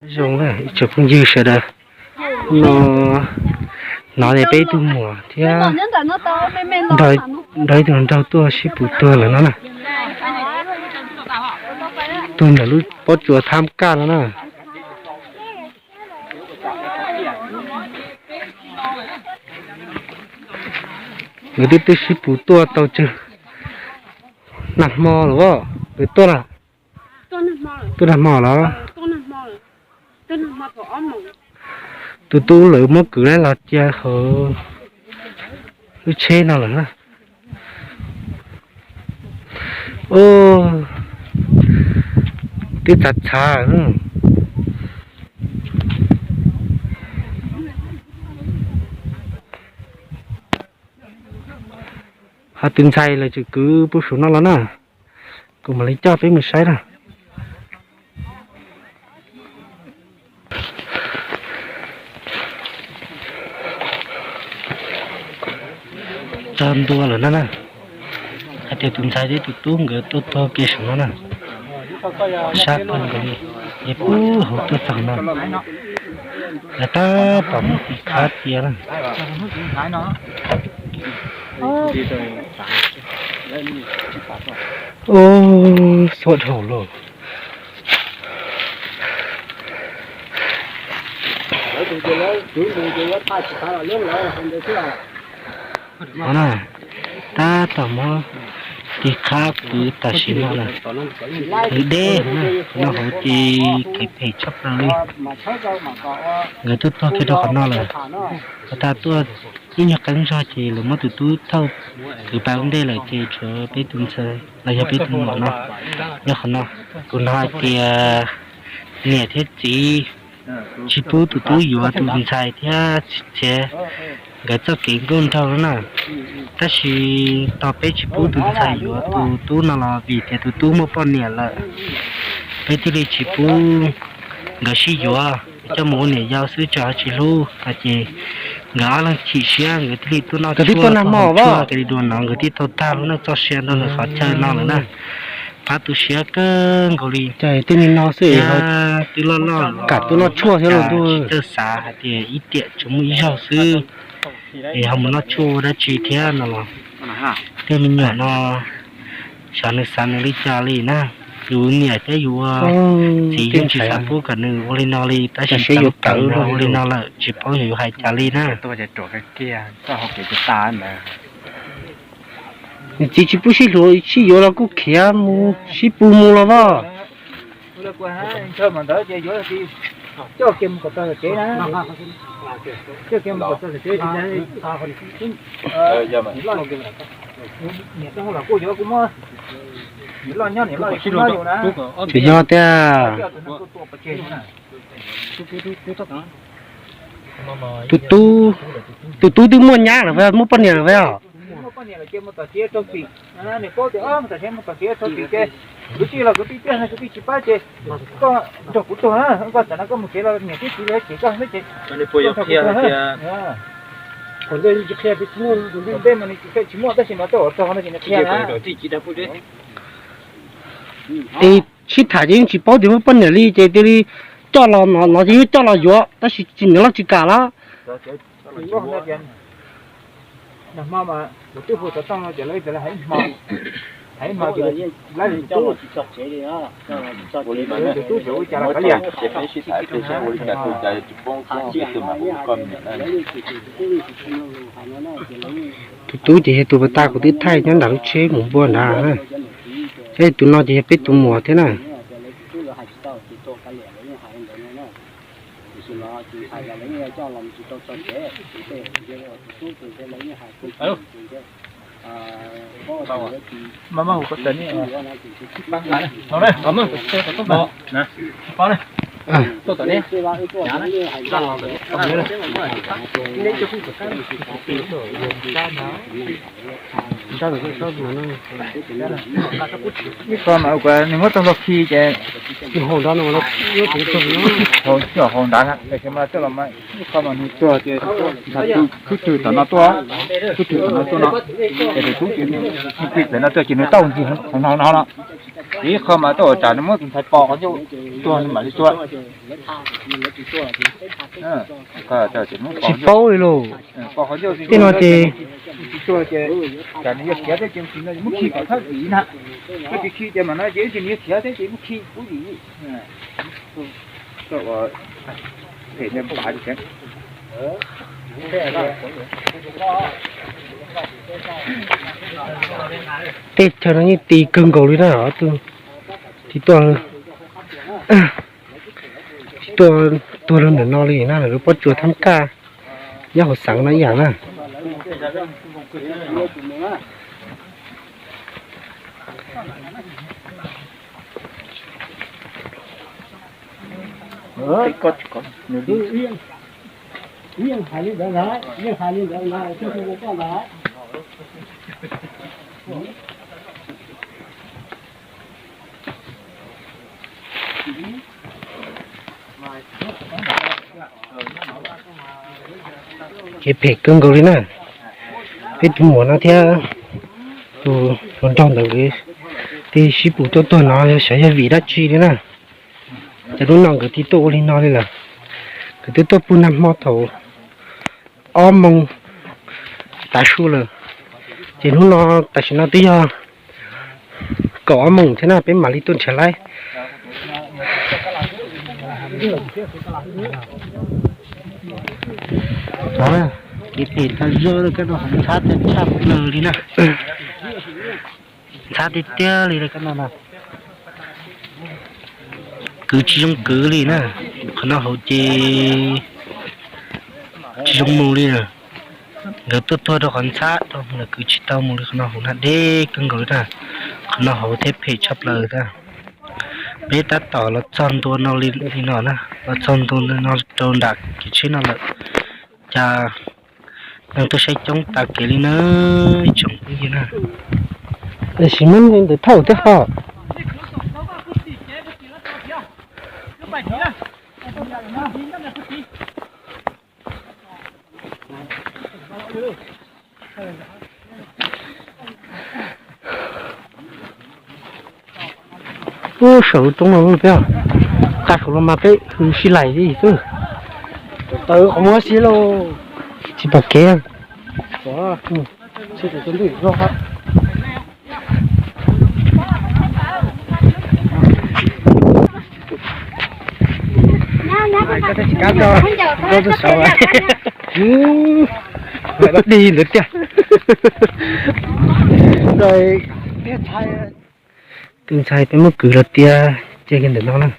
Zoo na ib tsoom phooj ywg sawv daws, no hnov tias peb ib tug muam thiab nrog ib tug nraug tuaj sib pus tuag lawm no na. Tuag ntawm lub pob tsuas thab kaj no na. Nkawd twb twb sib pus tuaj tau tsawg nag hmo lawm as. Nkawd tuaj, tuaj nag hmo los? Tus tub lawv muab kwv los cia hauv lub tsheb no lawm na. Twb txhav txhav. Ho tus ntxhais lawv tseem kwv pub saum no los na. Kuv mam li coj peb mus saib na. Txog ntua lawm no na. Hais tias tus ntxhais thiab tus tub nkawd tuaj tuag kiag saum no na. Sab tag nkaus li, es puag hauv tuaj txog no. Lawv tab tom muab tis qhab cia na. Ub, xuab dhau lawm. Tab tom muab tis qhab kwv tam sim no lawm. Kwv deb na, qhov no hauv ces kwv phem tshaj plaws li. Nkawd tuaj tuag kiag rau qhov no lawm. Qhov tas tuaj ib nyuag qeeb zog ces lawv muab tus tub thauj kwv pas ua ntej lawm ces tshuav peb tus ntxhais los yog peb tus muam no nyob qhov no. Kuv hnov hais tias niam thiab txiv tsis pub tus tub yuav tus ntxhais thiab txiav nkawd txoj kev nkauj nraug na. Tab sis tau peb tsis pub tus ntxhais yuav tus tub no los vim tias tus tub muaj poj niam lawm, peb thiaj li tsis pub nkawd sib yuav, coj mus ua niam yau xwb tso ho tsis hlub no ces nkawd ob leeg chim siab nkawd thiaj li tuaj noj tshuaj, tuaj noj tshuaj kiag li dua no nkawd thiaj tau tag lub neej txoj sia nrog nws qhov chaw no lawm na. Pab tu siab kawg nkaus li. Tej no xwb, twb loj loj kam tuaj noj tshuaj thiab los tsis txawj xav hais tias ib tiam tsuas muaj ib zaug xwb es ho mus noj tshuaj ua dab tsi thiab no los. Tej me nyuam no xyov nws xav nws li cas li na. Yus niam thiab yus ua txiv yeej tsis xav pub kom nws ua li no li, tab sis txeev txeev ua li no lawm tsis paub yuav hais cas li na. Nws txiv tsis pub sib hlub sib yuav los kuj khiav mus sib pus mus los voj. Tsis yog tiag. Tus tub, tus tub twb muaj nyab lawm, muaj poj niam lawm os. Es sib tham ces yeej tsis paub tias muaj poj niam li ces cia li coj los no, no ces yeej coj los yuav tab sis tsis niam loj tsis kam los. Tus tub ces yog tus pas tas kuv twb thaij nyob nram lub tsheb mus npua nrad. Thiab tus no ces yog peb tus muam thiab na. Ib qho mas nws muab tau nkaus khi ces, hau nrad, tab sis mas coj los mas ib qho mas nws tuag ces nrog tus khub twg tom no tuaj, khub twg tom no tuaj no, ces tus tub ces nws khi pem no tuaj ces nws tau ntsis hauv no no. Ib qho mas tuaj ua cas nws muab tus ntxhais pos qhov ncauj tuag nws mam li tuag. Tsis paub li lauj. Tej no ces Teb chaws no yeej ti kawg nkaus li na, tsis tuaj, tsis tuaj tuag rau ntawm no li na, lawv pob tsuas thab kaj nyob hauv xeev no ib yam na. Ces phem kawg nkaus li na. Peb tus muam no thiab tus hluas nraug ntawd nkawd thiaj sib pus tuaj tuag no yog xyov yog vim dab tsi li na. Ces hnub no nkawd thiaj tuaj ua li no li lawm. Nkawd twb tuaj pug nag hmo thaum ob moos tav su lawm. Ces hnub no tam sim no twb yog kaum ob moos thiab na, peb mam li tuaj nrhiav laib. Kev phem tag zog, koj no qhov ntxhab tshaj plaws li na. Ntxhab tiag tiag li koj no na. Kwv tsis zoo kwv li na. Qhov no hauv ces tsis zoo mus li na. Nkawd tuaj tuag rau qhov ntxhab rau lawv kwv tsis tau mus li, qhov no hauv na deb kawg nkaus li na. Qhov no hauv thiab phem tshaj plaws na. Peb tab tom los txog ntua no li no na, los txog ntua no rau nram kev tsheb no lawm. Cas neeg tuaj saib coob tas kev li na, ib tsoom phooj ywg na. Tab sis muab ntawd thauj thiab ho. Ub, saum lub roob no peb, tag saum los mas peb hws sib laim li xwb. Tawv qhov muag xwb lauj. Tsis pom kev. Dig ntawd tiag. Tus ntxhais peb muab kwv los tias cia kiag ntawm no na.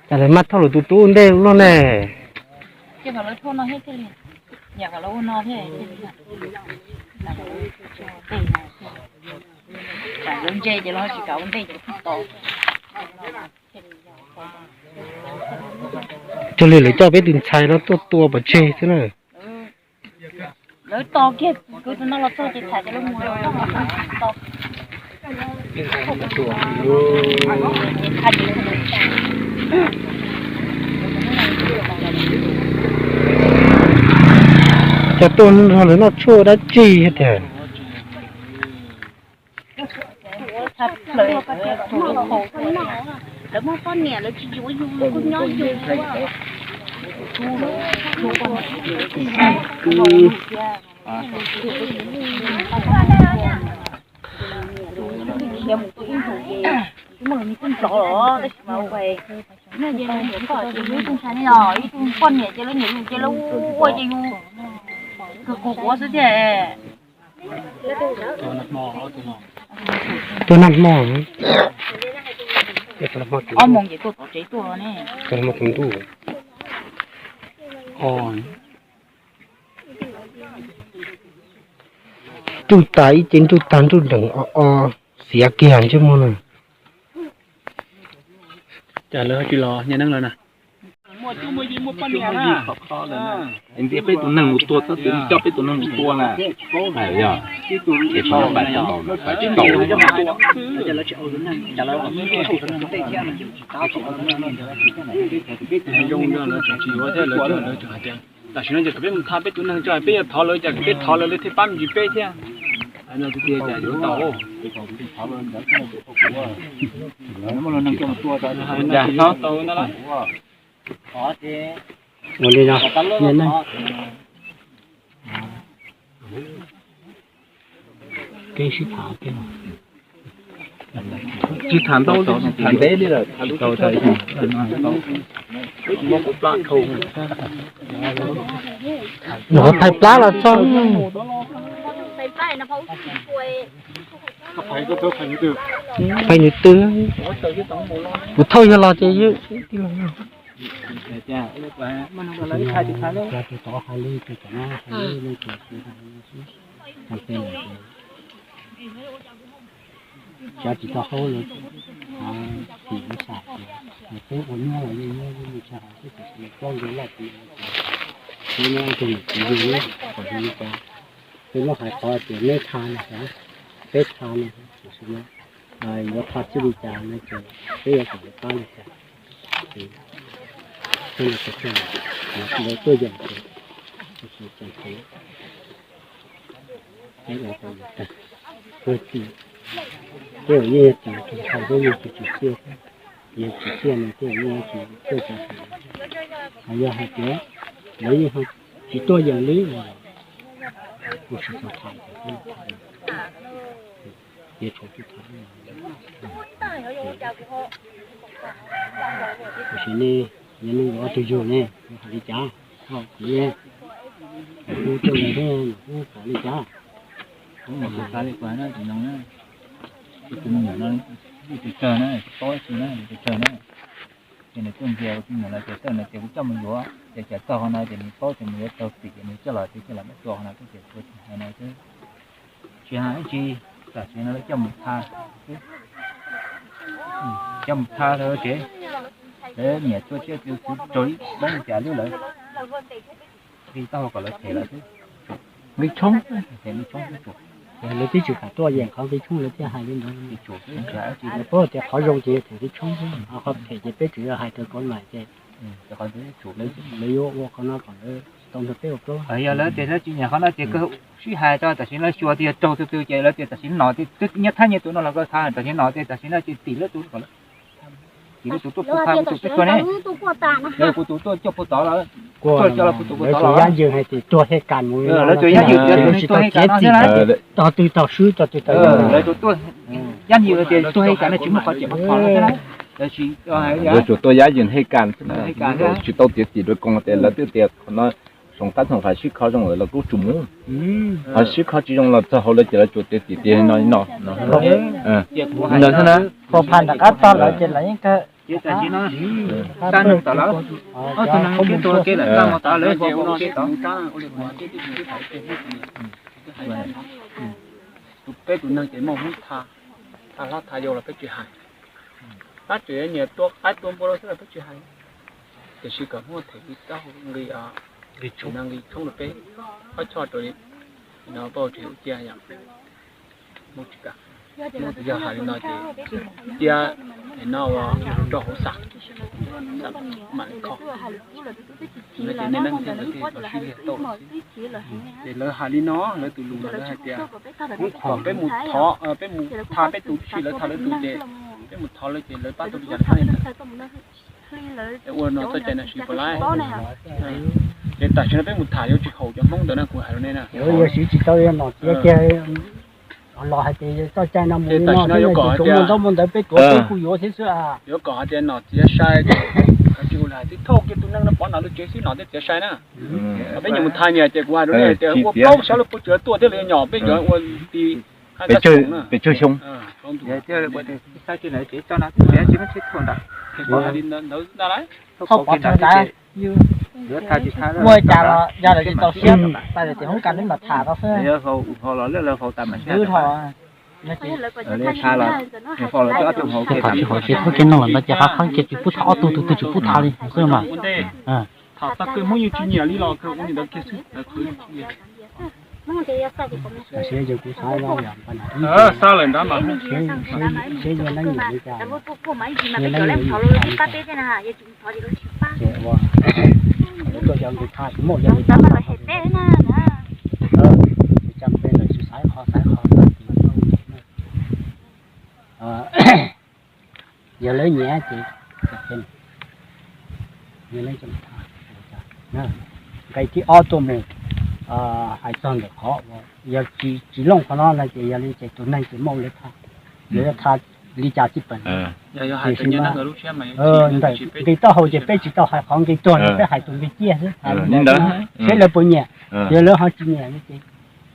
Cas lawv maj thauj lawv tus tub ntej luaj ne. Cog li lawv coj peb tus ntxhais no tuaj tua pov tseg xwb na. Lawv tos kiag kwv tus no los txog ces tham ces lawv mus. Cov tuaj nrog lawv noj tshuaj dab tsi tiag. Lawv muaj poj niam lawv tsis yuav yus, kuj nyob yus. Khiav mus ib ntus ces twb muaj lus nws kuj nplov los tab sis mas ua ib tug poj niam ces lawv nyiam yus ces lawv ua ces yus kawg quav quav xwb thiab. Tuaj nag hmo, ob moos ces tuaj tom tsev tuaj ne. Nruj tas ib ce nruj tag nruj nreem o o, xiav kiag ntsej muag na. Cas lawv ho tsis los nyiaj neeb lawm na? Ntiab peb tus neeg mus tua, txhob txwm coj peb tus neeg mus tua na. Yog, es qhov no pais tsis tau, pais tsis tau. Tam sim no ces kom peb mus thab peb tus neeg tso, peb yuav thov lawv ces peb thov lawv, lawv thiaj pab me ntsis peb thiab. No tiag tiag cas yuav tau. Cas hnov tau no. Ua li no, nej neeg, kev sib tham, tsis tham ntau, tham ntev li lawm, tham tau. Nyuam qhuav thaij plab los txog. Phais nws twg, kuv thauj yog los ces yog. Tov hais li, tov hais li, tov tsis tau hauj lwm, tim lub sam tias peb ua nyuaj los yeej nyuaj, yeej tsis hais xwb, tiam sis plaub ntu loj tias peb nyob tus niam txiv yug kom zoo li cas, peb muab hais qhov tias neb tha no, peb tha no, tiam sis yuav tha txij li cas no ces peb yuav kom lawv pab li cas. Peb los txog lawv tuaj yeem ces, ces tseem tseem, peb los tau lawv tag, peb yeej yog tus ntxhais, peb yeej tus tsis txiaj, yog tsis txiaj no peb yeej yog tus txiaj tau. Hos yog hais tias lawv yeej tsis tuaj yeem li, kuv tsis tau tham, kuv tsis tau tham. Tiam sis ne, yog neeg yuav tus yug ne, yuav hais li cas? Kuv ne, kuv coj mus thiab, kuv hais li cas? Kuv mus xav li kuv hais no tsis zoo na, tus me nyuam no yeej tsis tsawg na, tsis paub tsi na, tsis tsawg na. Ces nws tuaj ntxias kuv tus me nyuam no ces txawm no ces kuv coj mus yuav, ces cas txog qhov no ces nws paub tias nws yuav raug txim ces nws coj los ces coj los muab tua qhov no xwb ces tua tsis hais no xwb. Tsis hais ib tsi, tam sim no lawv coj mus tha xwb. Coj mus tha rau tsev, lawv niam tuaj thiab tus tub raug ib poob cas lub lawm, nqi taub hau kom lawv them lawv xwb. Nqi tshoob, them nqi tshoob xwb. Lawv twb tsis kam tuaj yeem qhov nqi tshoob lawv thiaj hais li ntawd. Tsis tsum xwb, tsis hais ib tsi. Lawv paub tias qhov zoo ces them nqi tshoob xwb, qhov phem ces peb tseem yuav hais rau kauv maim ces lawv yuav ua qhov no kom lawv tau nrog peb ua plaub. Yog lawv tias lawv tsis nyiam qhov no ces kawg sib hais tso, tam sim no xyuas tias raug tus twg ces lawv tias tam sim no nyias thab nyias tus no los kawg tha, tam sim no tias tam sim no ces tim lawv tus kom lawv, tim lawv tus tuaj puag tha kuv tus peb tug ne, kuv tus tuaj coj puag tod los, tuaj coj los kuv tus puag tod los. Yab ywg hais tias tuag hej kas mus, lawv tus yab ywg tias tuag hej kas no thiab na. Tog twg tog swb tog twg tog, lawv tus tuaj yab ywg tias tuag hej kas no tsis muaj qhov cem qhov thov no thiab na. Lawv tsuas tuaj yab ywg hej kas, tsis tau txiav txim rau koos tias lawv twb tias qhov no Soom Qab Txoom Fais sib kho zoo lawm los kuj tsum mus. Ho sib kho tsis zoo los txog hauv lawv ces lawv tsuas tias tias no no no. Pab phaj nram qab tog lawv ces lawv yeej kawg. Ces tam sim no, tab neeg tom lawv, ob tug neeg thiab tuag ke lawm, tag mus tod lawv ua ke tod. Tus peb tus neeg ces muaj hmoob tha, tha hlob tha yau los peb tsis hais. Tab tseem nyias tua qaib tua npua rau xwb los peb tsis hais. Tiam sis kom muaj them nqi taub hau, nqi, nqi tshoob rau peb, ob choj rau li no pab tsis cia yom. Muaj tsis kam, muaj tus yog hais li no ces cia no ua rau hauv xam, xam mam li kho. No ces nej neeg thiab lawv thiaj los sib liag tau xwb. Ces lawv hais li no, lawv tus lus no lawv hais tias kom peb mus thov, peb mus tha peb tus tib si, lawv tha lawv tus ces peb mus thov lawv ces lawv pab tau li cas pab li ntawd. Es ua no txoj cai no siv puas laib? Ces tam sim no peb mus tham yuav tsis haum cov Hmoob ntawd na, kuv hais rau nej na. Yuav siv tsis tau, nom txiav kiag los hais tias txoj cai no mus li no, tam sim no yuav kom hais tias, muaj ntau muaj ntawd peb tuav peb kuj yuav thiab xwb. Yuav kom hais tias nom txiav sai, tsis ua li hais tias thauj kiag tus neeg no pov nram lub tsev xwb nom thiaj txiav sai na. Peb nyias mus tham nyias ces kuv hais rau nej tias ua plaub xyoo lawm puas tsuas tuaj thiab lawv nyob peb yuav ua ti peb tsawg xyoo. Muaj cas los yog lawv tsis tau siab, tais tias hoob kas lub mam tham tau xwb. Lawv hau ub hau los lawv lawv hau tas mam xyab. Ces thaum tsis haum kev thoob kev no lawm ntawd ces qhov qhab kiag tsis pub tham ob tug, tus twg tsis pub tham li xwb mas. Thaum tag kawg Hmoob yeej tsis nyiam li los kawg ua li ntawd kiag xwb. Xa lawm nrab mas. Yog lawv nyiam ces, nqe thib ob tuaj mus hais txog ntawm qhov uas yog tsis looj qhov no no ces yog li ces tus neeg ces muaj lawv tham, lawv yuav tham li cas txij pem. Ntawm nqe taub hau ces peb tsis tau hais qhov nqe tuag no, peb hais tus nqe ciaj xwb, saib lawv puas nyiam. Yog lawv ho tsis nyiam no ces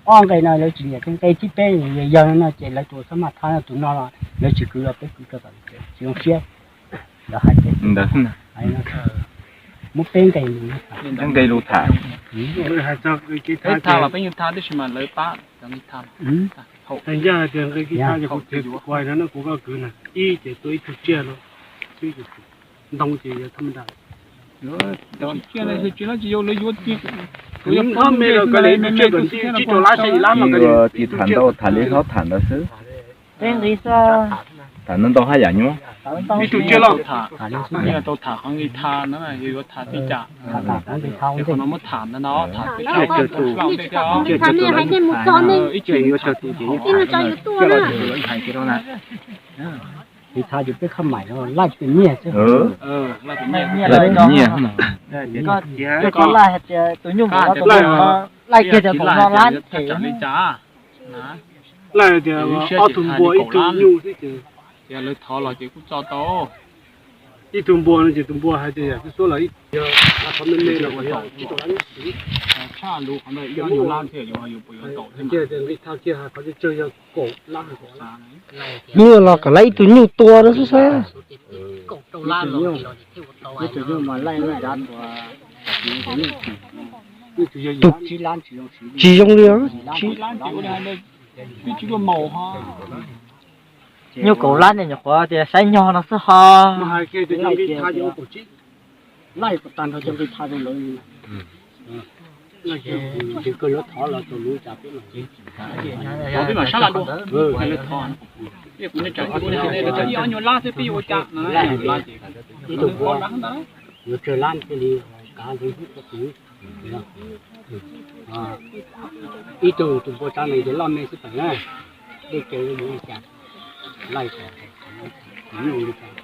ob nqe no lawv tsis nyiam, nqe thib peb yog no ces lawv tus xab maj thab tus no los lawv tsis kwv los peb kwv rau tom tsis zoo siab. Lawv hais muab peb nqe mus, peb nqe lus tham. Peb tham los peb yeej tham tab sis mas lawv pab cov nqe tham. Hais tias nqe kwv tham ces kuv kwv no, ib ces tua ib tug tsiaj no, ntoo ces yog thaj ma da. Ib tug tsiaj no yog tsis lab tsis yau lawv yuav, ib tug tsiaj kom tsib rau lab, tsib lab no ces tham ntau tham li hlob tham ntawd xwb. Tham ntau ntau haj yam nyuaj. Ib tug tsiaj loj, tau tham qhov nqe tham no yog yuav tham tib cas. Qhov no muab tham ntawd no tham peb sab tus, ib tug tsiaj yuav tau tus ces ib tug lawv hais ces rau na. Nqe tham ces peb khab maim no laij pem nyiaj xwb. Laij pem nyiaj. Koj laij hais tias tus nyuj mus ua tus no, laij kiag tias kaum no lab them. Laij tias ob tug npua ib tug nyuj xwb ces, ces lawv thov los ces kuj tso tau. Ib tug npua no ces tus npua hais tias yog xub xub los ib, qhov me me los yog tsib rau lab nyuj xwb. Tshaj lus qhov ntawd ib ob nyuag lab thiaj yuav, yuav puas yuav kaum thiab. Tias nqe tham kiag hais qhov tsawg yog kaum lab. Nyuj los kom laij ib tug nyuj tua no xwb xwb. Tus tsis zoo li. Nyuj kaum lab ne, nyuam qhuav tias saib nyog no xwb ho. Laij tag nrho cov nqe tham zoo lawm. Ces kawg lawv thov los txog lub cas peb mam, peb mam sab laj dua. Ib ob nyuag lab thiab peb yuav ua cas no. Ib tug npua yuav tsawg lab thiaj li kav nqe hub rau kuv. Ib tug tus npua tsav nees ces loj me xwb tawm na. Dej kev yuav ua cas, laij tas, kuv yuav ua li cas.